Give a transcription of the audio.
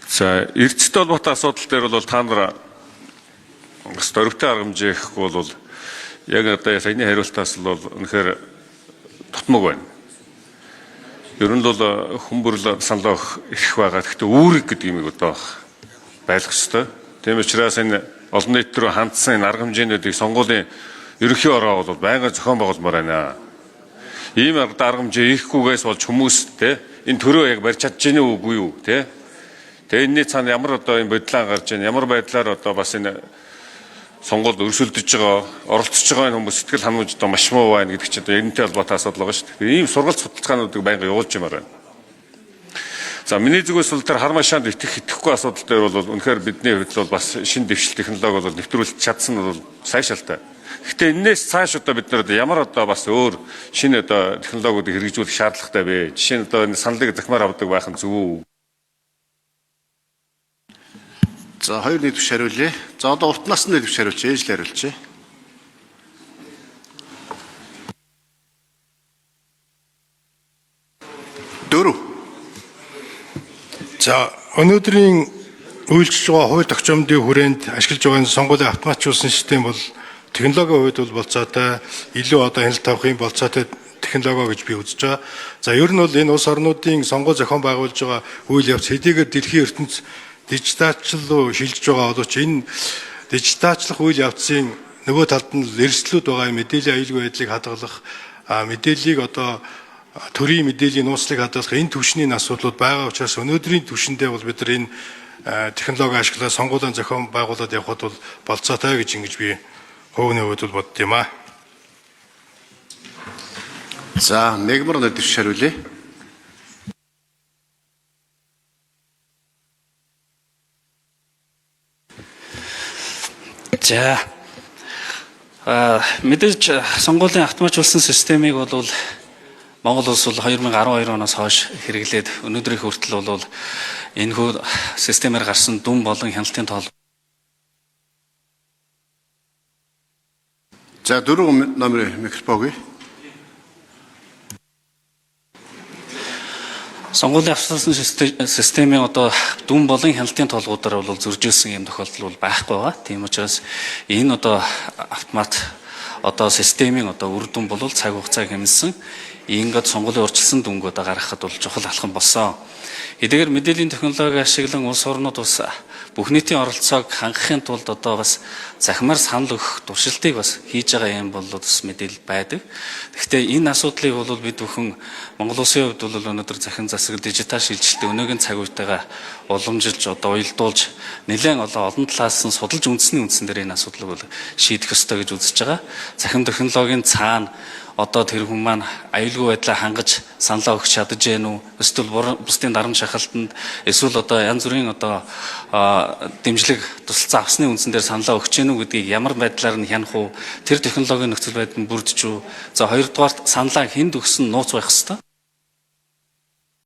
За, эрдэстэй холбоотой асуудал дээр бол та нар бас дөрвтэй арга хэмжээ гэхгүй бол яг одоо саяны хариултаас л бол үнэхээр тутмаг байна. Ер нь бол хүмүүрл санал өгөх эрх байгаа. Гэхдээ үүрэг гэдэг юмыг одоо байлгах ёстой. Тийм учраас энэ олон нийт рүү хандсан энэ арга хэмжээнүүдийг сонгуулийн ерөнхий ороо бол байнга зохион байгуулмаар байна. Ийм арга хэмжээ хийхгүйгээс болж хүмүүс те энэ төрөө яг барьж чадж гэнэ үгүй юу те. Тэгээ энэний цаана ямар одоо энэ бодлон гарч байна, ямар байдлаар одоо бас энэ сонгуульд өрсөлдөж байгаа, оролцож байгаа энэ хүмүүс сэтгэл ханамж одоо маш муу байна гэдэг чинь одоо энэтэй холбоотой асуудал байгаа шүү дээ. Ийм сургалт судалгаануудыг байнга явуулж юмар байна. За, миний зүгээс бол тэр хар машаанд итгэх итгэхгүй асуудал дээр бол үнэхээр бидний хувьд бол бас шинэ дэвшил технологи бол нэвтрүүлж чадсан нь бол сайшаалтай. Гэхдээ энээс цааш одоо бид нар ямар одоо бас өөр шинэ одоо технологиудыг хэрэгжүүлэх шаардлагатай вэ? Жишээ нь одоо энэ саналыг захимаар авдаг байх нь зөв үү? За, хоёр нэг төвш хариулъя. За, одоо урт насны нэг төвш хариулчих, ээж л хариулчих. Дөрөв. За, өнөөдрийн үйлчилж байгаа хууль тогтоомжийн хүрээнд ашиглаж байгаа энэ сонгуулийн автоматжуулсан систем бол технологийн хувьд бол болцоотой, илүү одоо хяналт тавихын болцоотой технологи гэж би үзэж байгаа. За, ер нь бол энэ улс орнуудын сонгуул зохион байгуулж байгаа үйл явц хэдийгээр дэлхийн ертөнц дижиталчлал руу шилжиж байгаа боловч энэ дижиталчлах үйл явцын нөгөө талд нь эрсдлүүд байгаа. Мэдээллийн аюулгүй байдлыг хадгалах, мэдээллийг одоо төрийн мэдээллийн нууцлыг хадгалах энэ түвшний асуудлууд байгаа учраас өнөөдрийн түвшиндээ бол бид нар энэ технологи ашиглаад сонгуулийн зохион байгуулалт явахад бол болцоотой гэж ингэж би хувийн хувьд бол бодд юм аа. За, нэгмар нэг төвш хариулъя. За, мэдээж сонгуулийн автоматжуулсан системийг бол Монгол улс бол 2012 оноос хойш хэрэглээд өнөөдрийн хүртэл бол энэхүү системээр гарсан дүн болон хяналтын тоол За, дөрөв номерын микрофоныг. Сонгуулийн автоматжуулсан системийн одоо дүн болон хяналтын толгуудаар бол зөржүүлсэн юм тохиолдол бол байхгүй байгаа. Тийм учраас энэ одоо автомат одоо системийн одоо үр дүн бол цаг хугацаа хэмнэсэн ингээд сонгуулийн урьдчилсан дүнг одоо гаргахад бол чухал алхам болсон. Хэдийгээр мэдээллийн технологи ашиглан улс орнууд бас бүх нийтийн оролцоог хангахын тулд одоо бас захимаар санал өгөх туршилтыг бас хийж байгаа юм бол бас мэдээлэл байдаг. Гэхдээ энэ асуудлыг бол бид бүхэн Монгол улсын хувьд бол өнөөдөр захин засаг дижитал шилжилтийн өнөөгийн цаг үетэйгээ уламжилж одоо уялдуулж нэлээд олон талаас нь судалж үндэсний үндсэн дээр энэ асуудлыг бол шийдэх ёстой гэж үзэж байгаа. Захин технологийн цаана одоо тэр хүн маань аюулгүй байдлаа хангаж саналаа өгч чадаж гэнэ үү? Эсвэл бусдын дарамт шахалтанд эсвэл одоо янз бүрийн одоо дэмжлэг тусалцаа авсны үндсэн дээр саналаа өгч гэнэ үү гэдгийг ямар байдлаар нь хянах уу? Тэр технологийн нөхцөл байдал нь бүрдэж үү? За, хоёрдугаарт саналаа хүнд өгсөн нууц байх ёстой.